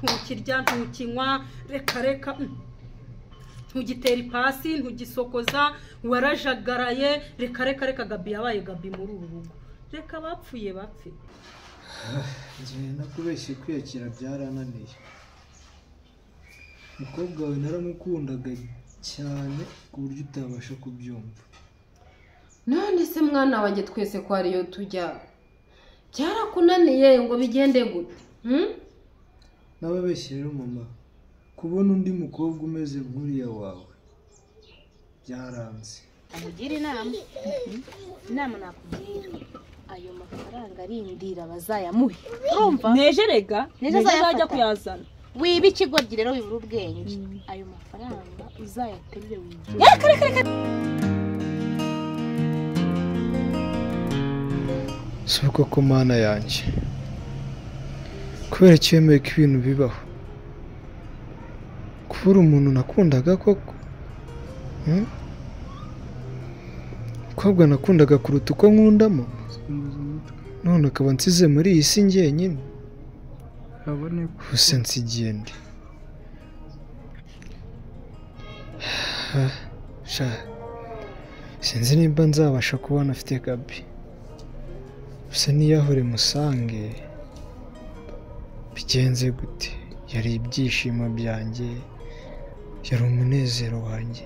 Ntukirya, ntukinywa, reka reka, ntugitera ipasi, ntugisokoza, warajagaraye, reka reka reka. Gabi yabaye Gabi muri uru rugo, reka bapfuye bapfe. Njye nakubeshye, kwiyakira byarananiye. Umukobwa wawe naramukundaga cyane ku buryo utabasha kubyumva. None se mwana wanjye, twese ko ariyo tujya, byarakunaniye ngo bigende gute? N'ababeshyi rero mama, kubona undi mukobwa umeze nk'uriya wawe byaranze. Amugira inama, inama nakugira, ayo mafaranga arindira bazayamuhe, urumva? Neje rega. Neje. Neje azajya Azayafata. kuyazana. Wiba ikigoryi rero, wibura ubwenge, ayo mafaranga uzayaterure wigire. Reka reka reka. Si uko ko Mana yanjye, kubera ko wemeye ko ibintu bibaho, kubura umuntu nakundaga koko, Umukobwa nakundaga kuruta uko nkundamo, none akaba nsize muri iyi si njyenyine. Gusa nsigiye ndi sha, sinzi nimba nzabasha kubona afite Gabi. Gusa niyahure musange bigenze gute? Yari ibyishimo byanjye, yari umunezero wanjye,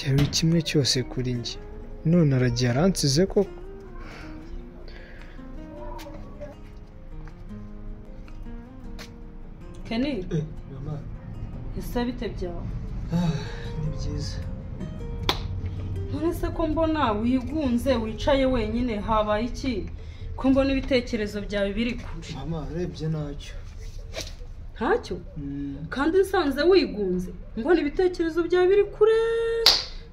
yari kimwe cyose kuri njye, none aragiye aransize koko. Kenny, ese bite byawe? Ni byiza. None se ko mbona wigunze, wicaye wenyine, habaye iki? Ko mbona ibitekerezo byawe biri kure? Mama, urebye ntacyo. Ntacyo? Kandi nsanze wigunze, mbona ibitekerezo byawe biri kure,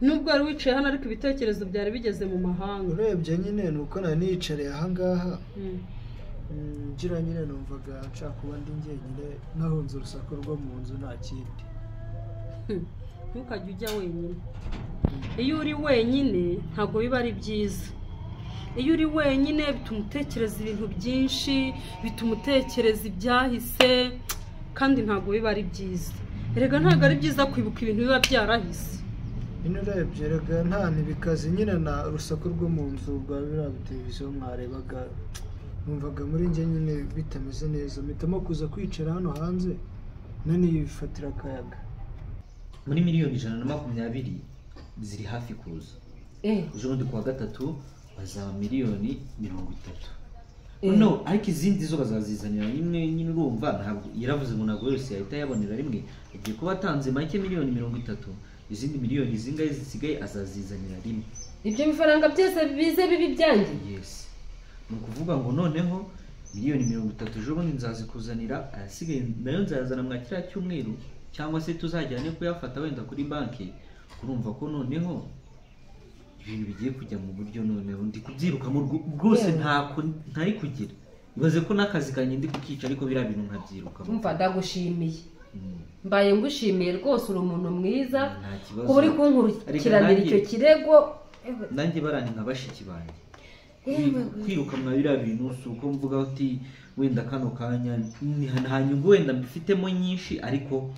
nubwo wari wicaye hano ariko ibitekerezo byari bigeze mu mahanga. Urebye nyine ni uko nari niyicariye ahangaha, ngira nyine numvaga nshaka kuba ndi njyenyine, nahunze urusaku rwo mu nzu, nta kindi. Ntukajye ujya wenyine. Iyo uri wenyine ntabwo biba ari byiza. Iyo uri wenyine bituma utekereza ibintu byinshi, bituma utekereza ibyahise, kandi ntabwo biba ari byiza. Erega ntabwo ari byiza kwibuka ibintu biba byarahise. Nyine urebye rega nta ntibikaze nyine, na urusaku rwo mu nzu rwa biriya televiziyo mwarebaga, numvaga muri njye nyine bitameze neza, mpitamo kuza kwicara hano hanze nanifatira akayaga. Muri 120,000,000 ziri hafi kuza. Ejo bundi kuwa gatatu bazaba 30,000,000. No, ariko izindi zo bazazizanira rimwe nyine, urumva ntabwo yaravuze ngo ntabwo yose yahita ayabonera rimwe, agiye kuba atanze make 30,000,000, izindi miliyoni zingahe zisigaye azazizanira rimwe. Ibyo bifaranga byose bize bibi byanjye? Yes, ni ukuvuga ngo noneho 30,000,000 ejo bundi nzazikuzanira, ayasigaye nayo nzayazana mwa kiriya cyumweru, cyangwa se tuzajyane kuyafata wenda kuri banki. Urumva ko noneho ibintu bigiye kujya mu buryo, noneho ndi kubyirukamo rwose, ntako ntari kugira. Ibaze ko n'akazi kanjye ndi kukica, ariko biriya bintu nkabyirukamo. Umva, ndagushimiye, mbaye ngushimiye rwose, uri umuntu mwiza. Nta kibazo. Kuba uri kunkurikiranira icyo kirego. Nanjye barani nka bashiki banjye. Kwiruka mwa biriya bintu si uko mvuga uti wenda kano kanya nta nyungu wenda mbifitemo nyinshi, ariko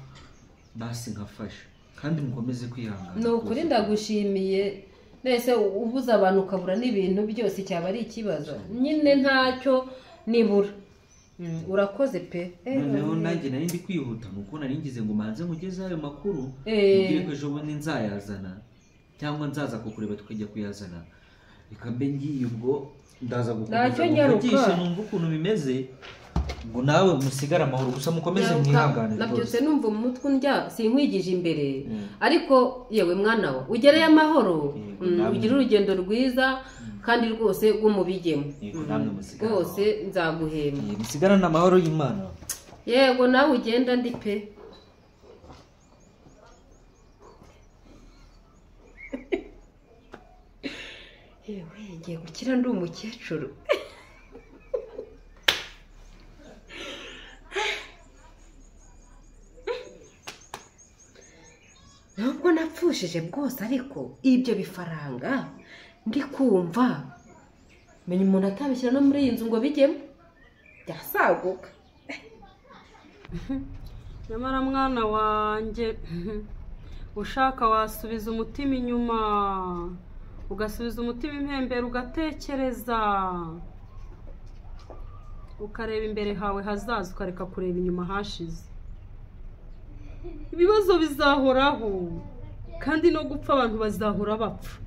basi nkafasha, kandi mukomeze kwihangana. Ni ukuri ndagushimiye. Mbese ubuze abantu ukabura n'ibintu byose cyaba ari ikibazo nyine, ntacyo nibura. Urakoze pe. Noneho nanjye nari ndi kwihuta, nuko nari ngize ngo manze nkugezeho ayo makuru, mbwire ko ejo bundi nzayazana cyangwa nzaza kukureba tukajya kuyazana. Reka mbe ngiye, ubwo ndaza gukomeza nkuvugishe numva ukuntu bimeze, ngo nawe musigare amahoro, gusa mukomeze mwihangane. Nabyutse numva umutwe undya, sinkwigije imbere, ariko yewe mwana wa, ugereye amahoro, ugire urugendo rwiza kandi rwose rw'umubigemo rwose, nzaguhemba. Musigarane amahoro y'Imana. Yego, nawe ugenda ndi pe. Yewe, ngiye gukira ndi umukecuru. Nubwo napfushije bwose, ariko ibyo bifaranga ndi kumva menya umuntu atabishyira no muri iyi nzu ngo bijyemo. Byasaguka. Nyamara mwana wanjye ushaka wasubiza umutima inyuma, ugasubiza umutima impembero, ugatekereza, ukareba imbere hawe hazaza, ukareka kureba inyuma hashize. Ibibazo bizahoraho kandi no gupfa abantu bazahora bapfa.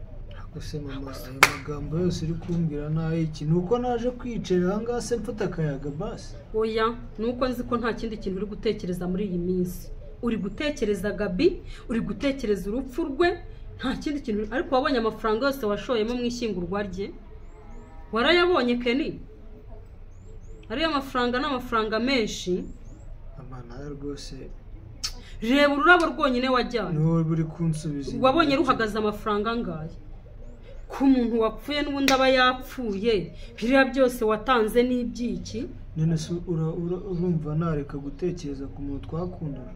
Gusa mama, ayo magambo yose uri kumbwira n'ayiki? Ni uko naje kwicara aha ngaha se mfata akayaga basi? Oya, ni uko nzi ko nta kindi kintu uri gutekereza muri iyi minsi. Uri gutekereza Gabi, uri gutekereza urupfu rwe, nta kindi kintu. Ariko wabonye amafaranga yose washoyemo mu ishyingurwa rye? Warayabonye Kenny? Ariya mafaranga ni amafaranga menshi. Mama, nawe rwose reba ururabo rwonyine wajyanye. Ni wowe uri kunsubiza. Wabonye ruhagaze amafaranga angahe? Ku muntu wapfuye n'ubundi aba yapfuye, biriya byose watanze n'ibyiki? None se urumva nareka gutekereza ku muntu twakundana?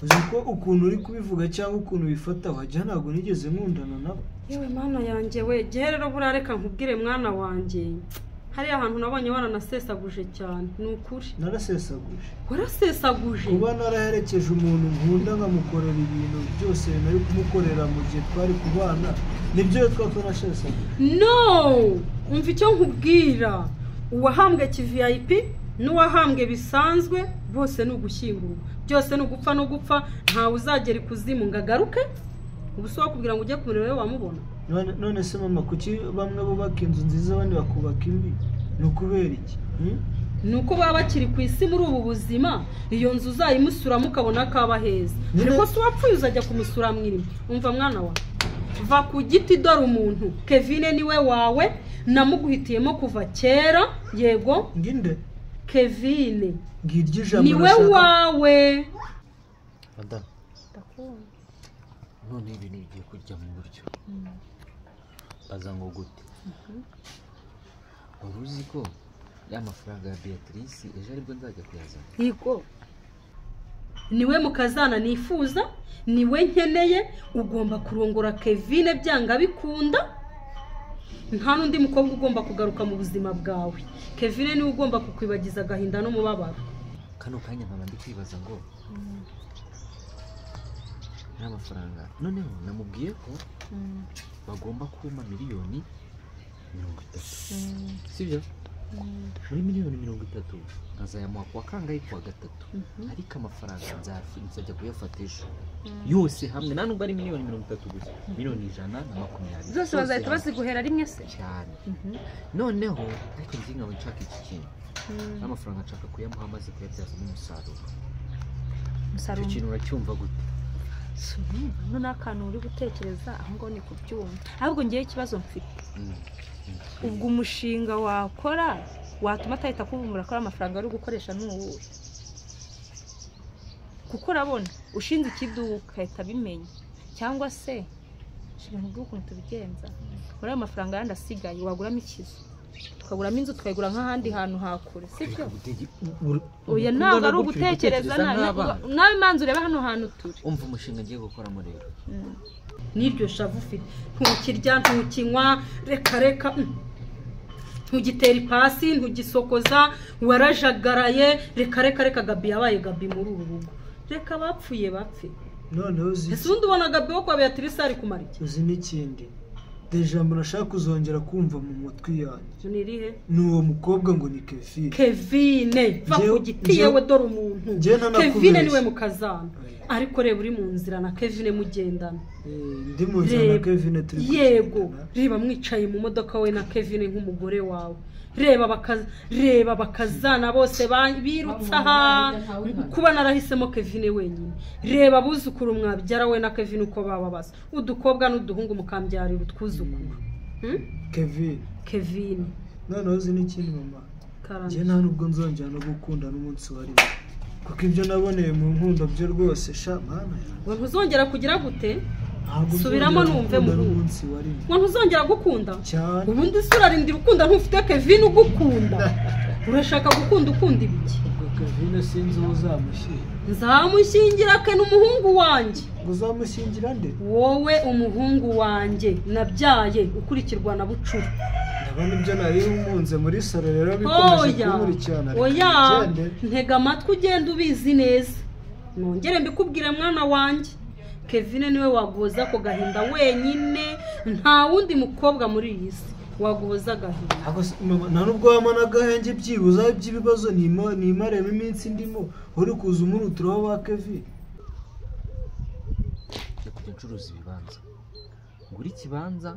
Uzi ko ukuntu uri kubivuga cyangwa ukuntu bifata wajya ntabwo nigeze nkundana nabo. Yewe mwana yanjye we, gihe rero burareka nkubwire mwana wanjye, hariya hantu nabonye waranasesaguje cyane, ni ukuri. Narasesaguje. Warasesaguje? Kuba naraherekeje umuntu nkunda nkamukorera ibintu byose nari kumukorera mu gihe twari kubana, nibyo twakonasesaguje. No, umva icyo nkubwira, uwahambwe VIP n'uwahambwe bisanzwe bose ni ugushyingurwa, byose ni ugupfa no gupfa, ntawe uzagera ikuzimu ngo agaruke. Ubu se wakubwira ngo ujye kumureba we wamubona? None se mama, kuki bamwe bubaka inzu nziza abandi bakubaka imbi? Ni ukubera iki? Ni uko baba bakiri ku isi muri ubu buzima, iyo nzu uzayimusuramo ukabona ko aba heza. Ariko se uwapfuye uzajya kumusura mwirimo? Umva mwana wa, va ku giti dore umuntu. Kevine niwe wawe, namuguhitiyemo kuva kera. Yego nginde Kevine ngiryo ijambo niwe wawe. Madame, none ibintu bigiye kujya mu buryo. Baza ngo gute? Wari uzi ko ya mafaranga ya Beatrice ejo aribwo nzajya kuyazana? Yego, niwe mukazana nifuza, niwe nkeneye. Ugomba kurongora Kevine byanga bikunda, nta n'undi mukobwa ugomba kugaruka mu buzima bwawe. Kevine niwe ugomba kukwibagiza agahinda n'umubabaro. Kano kanya nkaba ndi kwibaza ngo nta mafaranga. Noneho namubwiye ko bagomba kumpa 30 miliyoni. Sibyo? Muri 30 miliyoni nkazayamuha kuwa kangahe? Kuwa gatatu. Ariko amafaranga nzajya kuyafata ejo yose hamwe, nta nubwo ari 30 miliyoni gusa, 120 miliyoni zose bazahita baziguhera rimwe se cyane. Noneho ariko nzi nkaba nshaka iki kintu, amafaranga nshaka kuyamuha amaze kuyabyazamo umusaruro. Icyo kintu uracyumva gute? Hano ni akantu uri gutekereza aho ngaho ni kubyumva, ahubwo ngewe ikibazo mfite, ubwo umushinga wakora watuma atahita kuvumbura ko ari amafaranga ari gukoresha n'uwuhe? Kuko urabona ushinze ikiduka ahita abimenya, cyangwa se ibintu by'ukuntu tubigenza muri ayo mafaranga yandi asigaye waguramo ikizu, tukaguramo inzu, tukayigura nk'ahandi hantu hakure, sibyo? Oya, ntabwo ari ugutekereza nawe, imanza ureba hano hantu turi. Umva umushinga ngiye gukoramo rero. N'iryo shavu ufite, ntukirya, ntukinywa, reka reka, ntugitera ipasi, ntugisokoza, warajagaraye, reka reka reka. Gabi yabaye Gabi muri uru rugo, reka bapfuye bapfe. Noneho uzi ese ubundi ubona Gabi wo kwa Beatrice ari kumara iki? Uzi n'ikindi ijambo nashaka kuzongera kumva mu mutwi yanjye ni irihe? Ni uwo mukobwa ngo ni Kevine. Kevine va ku giti yewe, dore umuntu. Kevine niwe mukazana, ariko reba uri mu nzira na Kevine mugendana. Ndi mu nzira na Kevine turi kugenda. Yego, reba mwicaye mu modoka we na Kevine nk'umugore wawe. Reba bakazana bose birutse aha, kuba narahisemo Kevine wenyine. Reba abuzukuru mwabyara we na Kevine uko baba basa, udukobwa n'uduhungu mukambyarira utwuzukuru. Kevine. Noneho uzi n'ikindi mama, njye nta nubwo nzongera no gukunda n'umunsi wa rimwe, kuko ibyo naboneye mu nkundo byo rwose sha mana yanjye. Ngo ntuzongera kugira gute? Subiramo numve muhungu. Ngo ntuzongera gukunda? Ubundi se urarindira ukunda ntufite Kevine ugukunda? Urashaka gukunda ukunda ibiki? Ubwo Kevine sinzi uwo uzamushyingira. Nzamushyingira ke n'umuhungu wanjye. Uzamushyingira nde? Wowe umuhungu wanjye nabyaye ukurikirwa na Bucura. Ndabona ibyo nari mpunze muri salo rero bikomeje kunkurikirana. Oya, ntega amatwi ugenda ubizi neza. Nongere mbikubwire mwana wanjye, Kevin niwe waguhoza ako gahinda wenyine, nta wundi mukobwa muri iyi si waguhoza agahinda. Nta nubwo wamana agahenge byibuza by'ibibazo nimaremo iminsi ndimo, uri kuza umuruturaho ba Kevin. Kujya ncuruza ibibanza, ngura ikibanza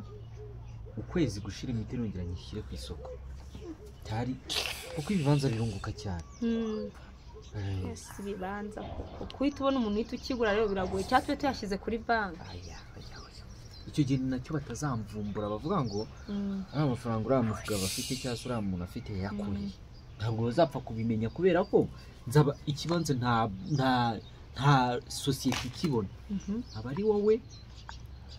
ukwezi gushira imiti nongera nyishyire ku isoko cyari, kuko ibibanza birunguka cyane. Ibibanza kuko ubona umuntu uhita ukigura rero biragoye, cyangwa tube tuyashyize kuri banki. Icyo gihe nacyo batazamvumbura bavuga ngo ari amafaranga uriya mugabo afite cyangwa se uriya muntu afite yakuye, ntabwo bazapfa kubimenya kubera ko nzaba ikibanza nta sosiyete ikibona, aba ari wowe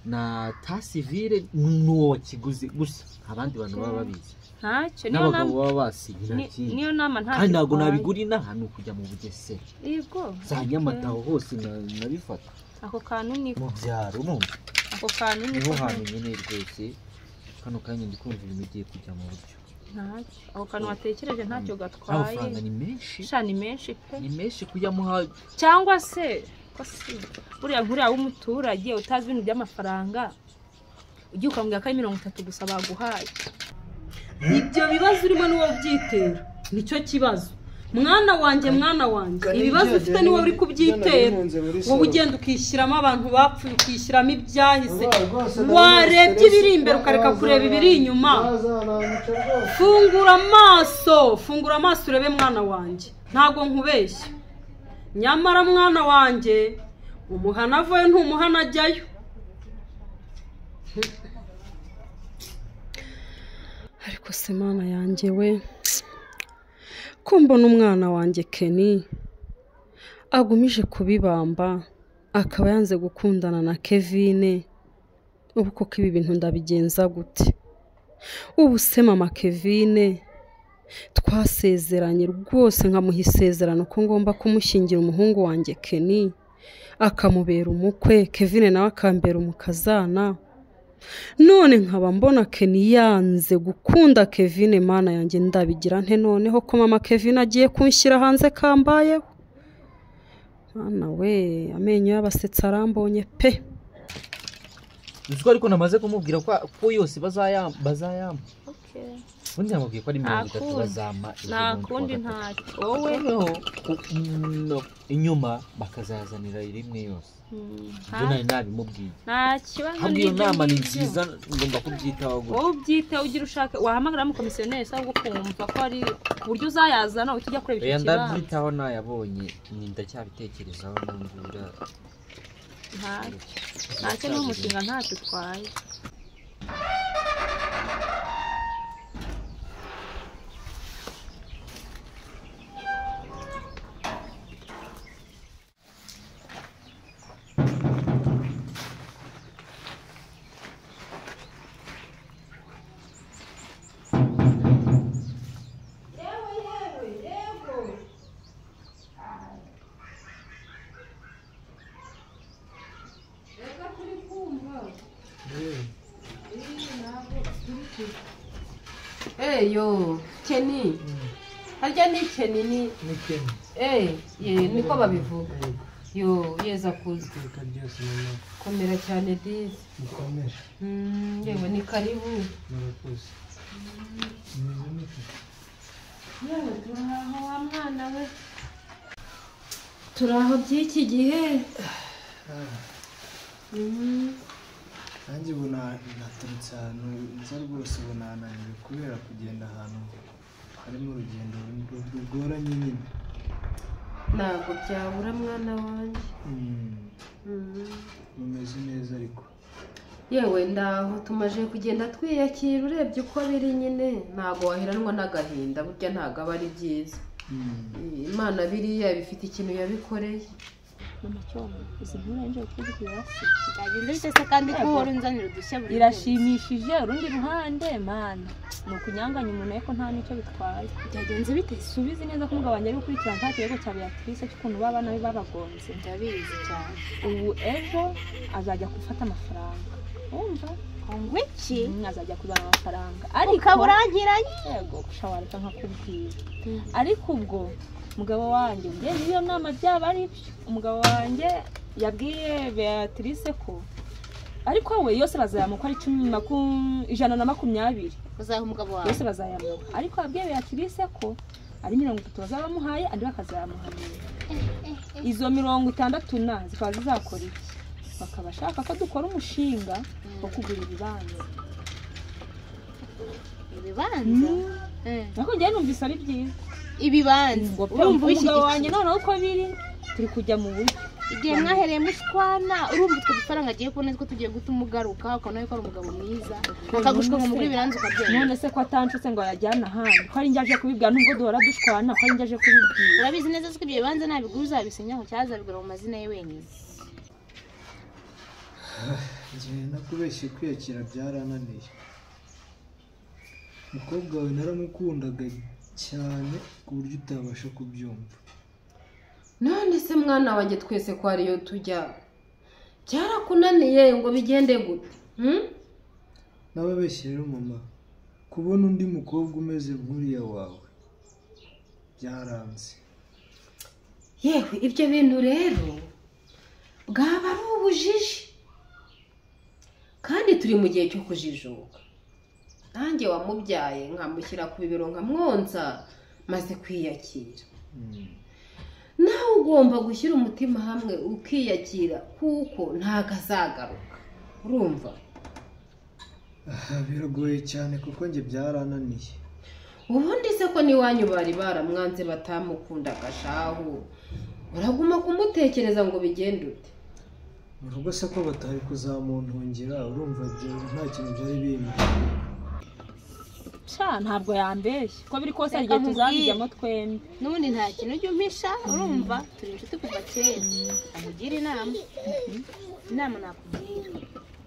na ta civile n'uwo wakiguze gusa, abandi bantu baba babizi ntacyo n'abagabo baba basinye nta kindi. Niyo nama ntacyo, kandi ntabwo nabigura inaha, ni ukujya mu Bugesera yego za Nyamata aho hose nabifata. Ako kantu ni mu byaro numva ako kantu ni niho hantu nyine rwose kano kanya ndi kumva ibintu bigiye kujya mu buryo. Ntacyo ako kantu watekereje ntacyo gatwaye. Amafaranga ni menshi sha, ni menshi pe, ni menshi kuyamuha. Cyangwa se buriya nkuriya w'umuturage utazi ibintu by'amafaranga ugiye ukamubwira ko ari 30 gusa baguhaye. Ibyo bibazo urimo niwo ubyitera, nicyo kibazo mwana wanjye, mwana wanjye. Ibibazo ufite niwo uri kubyitera, wowe ugenda ukishyiramo abantu bapfuye, ukishyiramo ibyahise, warebye ibiri imbere ukareka kureba ibiri inyuma. Fungura amaso, fungura amaso urebe mwana wanjye, ntabwo nkubeshya. Nyamara mwana wanjye umuhana avayo ntumuhana ajyayo. Ariko se mana yanjye we, ko mbona umwana wanjye Kenny agumije kubibamba akaba yanze gukundana na Kevin, ubu koko ibi bintu ndabigenza gute? Ubu se mama Kevin twasezeranye rwose nkamuha isezerano ko ngomba kumushyingira umuhungu wanjye Kenny akamubera umukwe, Kevin nawe akambera umukazana, none nkaba mbona Kenny yanze gukunda Kevin. Mana yanjye ndabigira nte noneho ko mama Kevin agiye kunshyira hanze kambayeho? Mana we, amenyo y'abasetsi arambonye pe. Uziko ariko namaze kumubwira ko yose bazayampa. Ubundi namubwiye ko ari 30 bazampa. Nta kundi ntacyo wowe inyuma bakazazanira rimwe yose. Ibyo nari nabimubwiye. Nta kibazo. Ahubwo iyo nama ni nziza, ngomba kubyitaho gutya. Wowe ubyiteho ugira ushake wahamagara umukomisiyoneri se ahubwo ukumva ko ari uburyo uzayazana uhita ujya kureba icyo kibanza. Ndabyitaho nayabonye, ndacyabitekerezaho nungura. Ntacyo n'umushinga ntacyo utwaye. Eyo, Kenny. Harya ni Kenny ni Kenny. Ye niko babivuga. Yo, yeza kuza. Komera cyane dizi. Mukomere. Yewe ni karibu. Murakoze. Yewe turaho wa mwana we. Turaho by'iki gihe. Nanjye ubu naturutse ahantu nza rwose, ubu nananiwe kubera kugenda ahantu harimo urugendo rugoranye nyine. Ntabwo byabura mwana wanjye. Mumeze neza ariko? Yewe ndaho tumaje kugenda twiyakira, urebye uko biri nyine ntabwo waheranwa n'agahinda, burya ntabwo aba ari byiza. Imana biriya bifite ikintu yabikoreye. Mama cyomo, izi nkuru nje kuzibwira se. Byagenze bite se kandi ko uhora unzanira udushya buri munsi? Irashimishije urundi ruhande mana. Ni ukunyanganya umuntu ariko nta nicyo bitwaye. Byagenze bite? Subizi neza ko umugabo wanjye ari gukurikirana nta kirego cya Beatrice cy'ukuntu baba nawe babagonze. Ndabizi cyane. Ubu ejo azajya gufata amafaranga. Umva ngwiki azajya kuzana amafaranga ariko ukaburangiranye. Yego shawareka nkakubwira. Ariko ubwo umugabo wanjye ngiye niyo nama byaba ari byo. Umugabo wanjye yabwiye Beatrice ko ariko we yose bazayamuka ari 120. Uzaha umugabo wawe yose bazayamuka, ariko yabwiye Beatrice ko ari 30 bazaba bamuhaye andi bakazayamuha. Izo 60 na zikaba zizakora iki? Bakaba bashaka ko dukora umushinga wo kugura ibibanza. Ibibanza? Nako njye numvise ari byiza. Ibibanza. Urumva umugabo wanjye noneho uko biri turi kujya mu buryo. Igihe mwahereye mushwana urumva utwo dufaranga agiye kubona two tugiye gutuma ugaruka ukabona yuko ari umugabo mwiza akagushwa ngo mugure ibibanza ukabyemera. None se ko atanshutse ngo ayajyane ahandi, ko ari njye aje kubibwira nubwo duhora dushwana, ko ari njye aje kubibwira. Urabizi neza ko ibyo bibanza nabigura uzabisinyaho cyangwa azabigura mu mazina ye wenyine. Njye nakubeshye kwiyakira byarananiye. Umukobwa wawe naramukundaga cyane ku buryo utabasha kubyumva. None se mwana wanjye twese ko ariyo tujya byarakunaniye ngo bigende gute? Nababeshye rero mama, kubona undi mukobwa umeze nk'uriya wawe byaranze. Yewe ibyo bintu rero bwaba ari ubujiji, kandi turi mu gihe cyo kujijuka. Nanjye wamubyaye nkamushyira ku bibero nkamwonsa maze kwiyakira. Nawe ugomba gushyira umutima hamwe ukiyakira kuko ntago azagaruka. Urumva? Biragoye cyane kuko njye byarananiye. Ubundi se ko n'iwanyu bari baramwanze batamukundaga shahu, uraguma kumutekereza ngo bigende ute? Mu rugo se ko batari kuzamuntungira, urumva nta kintu byari bimbwiye. Sha ntabwo yambeshye ko biri kose igihe tuzabijyamo twembi. N'ubundi nta kintu ujya umpisha, urumva turi inshuti kuva kera. Amugira inama. Inama nakugira,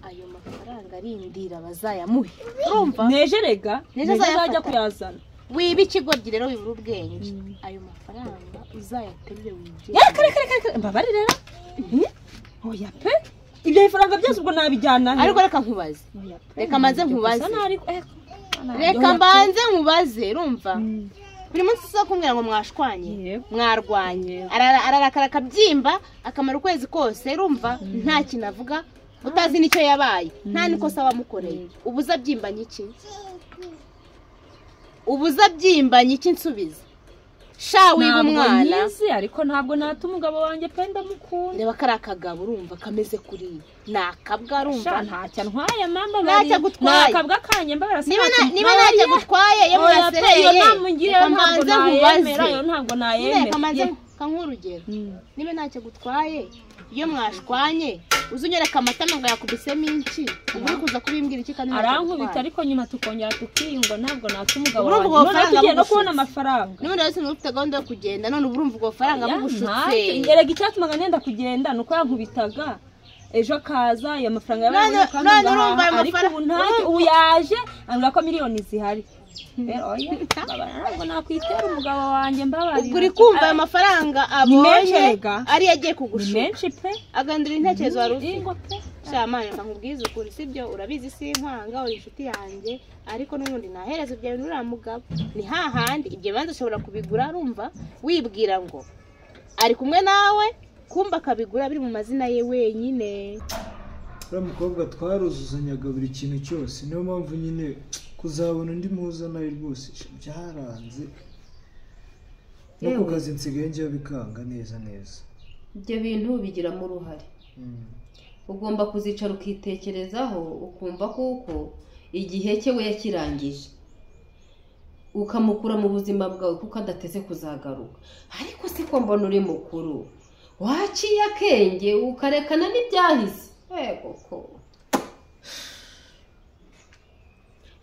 ayo mafaranga arindira bazayamuhe. Urumva? Neje rega, neje azajya kuyazana. Wiba ikigoryi rero wibura ubwenge. Ayo mafaranga uzayaterure wigire. Ya kare kare kare mbabarire rero. Oya pe. Ibyo bifaranga byose ubwo nabijyana. Ariko reka nkubaze. Reka manze nkubaze. Reka mbanze nkubaze, urumva? Buri munsi uza kumbwira ngo mwashwanye, mwarwanye. Ararakara akabyimba akamara ukwezi kose, urumva? Nta kintu avuga, utazi nicyo yabaye, nta nikosa wamukoreye. Ubuza byimbanye iki? Ubuza byimbanye iki nsubiza? Sha wiba umwana. Ntabwo ariko ntabwo nata umugabo wanjye pe ndamukunda. Reba kari akagabo urumva kameze kuri nakabwa urumva. Sha ntacyo ntwaye mama bari. Nakabwa kanye mbabara. Niba ntacyo gutwaye ye mwasereye. Iyo namungire ntabwo nayemera, yo ntabwo nayemera. Reka manze kankurugero. Niba ntacyo gutwaye iyo mwashwanye uzunyereka amatama ngo yakubisemo inki, uri kuza kubimbwira iki kandi arankubita ariko nyuma tukongera tukiyunga ntabwo nata umugabo wanjye. None tugiye no kubona amafaranga. None rero sinufite gahunda yo kugenda none urumva ubwo faranga bugushutse. Erega icyatumaga nenda kugenda nuko yankubitaga ejo akaza ayo mafaranga yabaye none urumva ayo mafaranga ariko ubu ntacyo ubu yaje ambwira ko miliyoni zihari. Oya ntabwo nakwitera umugabo wanjye mbabarira. Ubwo uri kumva ayo mafaranga abonye ari yagiye kugushuka. Menshi pe. Agandura intekerezo wari ufite. Sha mwana reka nkubwize ukuri sibyo, urabizi sinkwanga uri inshuti yanjye, ariko n'ubundi nahereza ibyo bintu uriya mugabo ni hahandi ibyo bibanza ushobora kubigura urumva wibwira ngo ari kumwe nawe kumba akabigura biri mu mazina ye wenyine. Uriya mukobwa twaruzuzanyaga buri kintu cyose, niyo mpamvu nyine kuzabona undi muza nawe rwose byaranze. No ku kazi nsigaye njyewe bikanga neza neza. Ibyo bintu bigiramo uruhare. Ugomba kuzicara ukitekerezaho ukumva kuko igihe cye we yakirangije, ukamukura mu buzima bwawe kuko adateze kuzagaruka. Ariko se ko mbona uri mukuru waciye akenge ukarekana n'ibyahise. Yego ko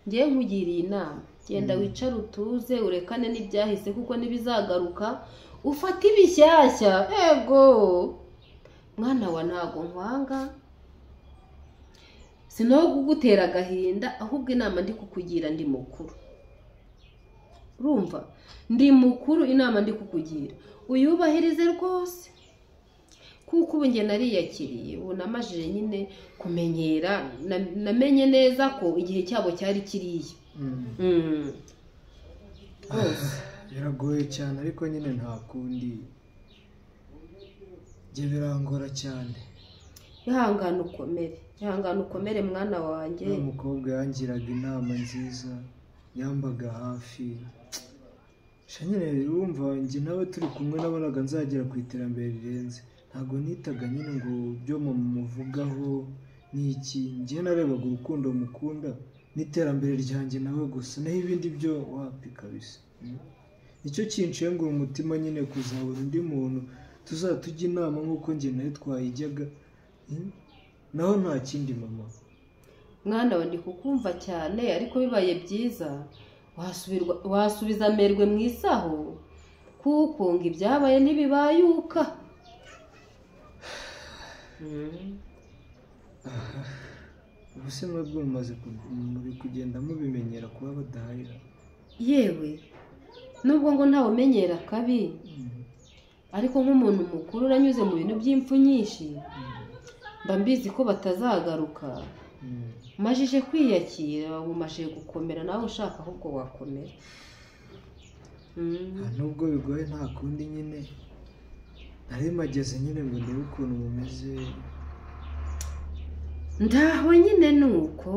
ngiye nkugiriye inama, genda wicare utuze urekane n'ibyahise kuko nibizagaruka ufate ibishyashya. Yego mwana wa ntago nkwanga, sino kugutera agahinda, ahubwo inama ndi kukugira ndi mukuru. Urumva ndi mukuru, inama ndi kukugira uyubahirize rwose Kuko ubu njye nariyakiriye, ubu namajije nyine kumenyera, namenye neza ko igihe cyabo cyari kiriya. Biragoye cyane ariko nyine nta kundi, njye birangora cyane. Ihangane ukomere, ihangane ukomere mwana wanjye. Uyu mukobwa yangiraga inama nziza, yambaga hafi. Nyine urumva njye nawe turi kumwe nabonaga nzagera ku iterambere rirenze. Ntabwo nitaga nyine ngo byo mumuvugaho ni iki, njye narebaga urukundo mukunda n'iterambere ryanjye nawe gusa, naho ibindi byo wapi kabisa. Nicyo kinshengura umutima nyine kuzabona undi muntu tuzatujya inama nk'uko njye nawe twayijyaga, naho nta kindi mama. Mwana we ndi kukumva cyane, ariko bibaye byiza wasubiza amerwe mu isaho, kuko ngo ibyabaye ntibibayuka. Ubu se mwebwe mumaze muri kugenda mubimenyera kuba badahari? Yewe nubwo ngo ntawe umenyera kabi, ariko nk'umuntu mukuru uranyuze mu bintu by'impfu nyinshi, mba mbizi ko batazagaruka. Majije kwiyakira, ubu gukomera, nawe ushaka ahubwo wakomera. Nubwo bigoye nta kundi nyine, nari mageze nyine ngo ndebe ukuntu mumeze. Ndaho nyine nuko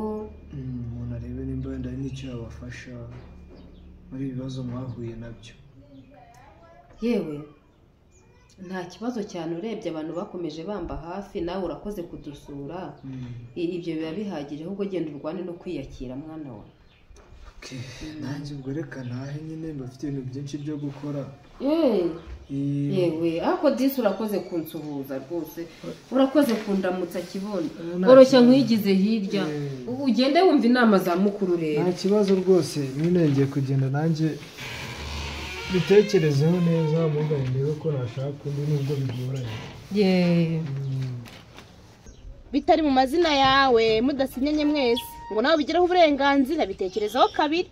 umuntu arebe nimba wenda hari n'icyo yabafasha muri ibibazo mwahuye nabyo. Yewe nta kibazo cyane, urebye abantu bakomeje bamba hafi, nawe urakoze kudusura, ibyo biba bihagije. Ahubwo genda urwane no kwiyakira mwana wawe. Nanjye ubwo reka ntahe nyine, mbafite ibintu byinshi byo gukora. Yewe ariko disi urakoze kunsuhuza rwose, urakoze kundamutsa kibondo, oroshya nkwigize hirya, ugende wumva inama za mukuru rero. Nta kibazo rwose nyine, ngiye kugenda nanjye bitekerezeho neza, mugane ndebe ko nashaka undi nubwo bigoranye. Bitari mu mazina yawe mudasinyanye mwese ngo nawe ubigireho uburenganzira, bitekerezaho kabiri.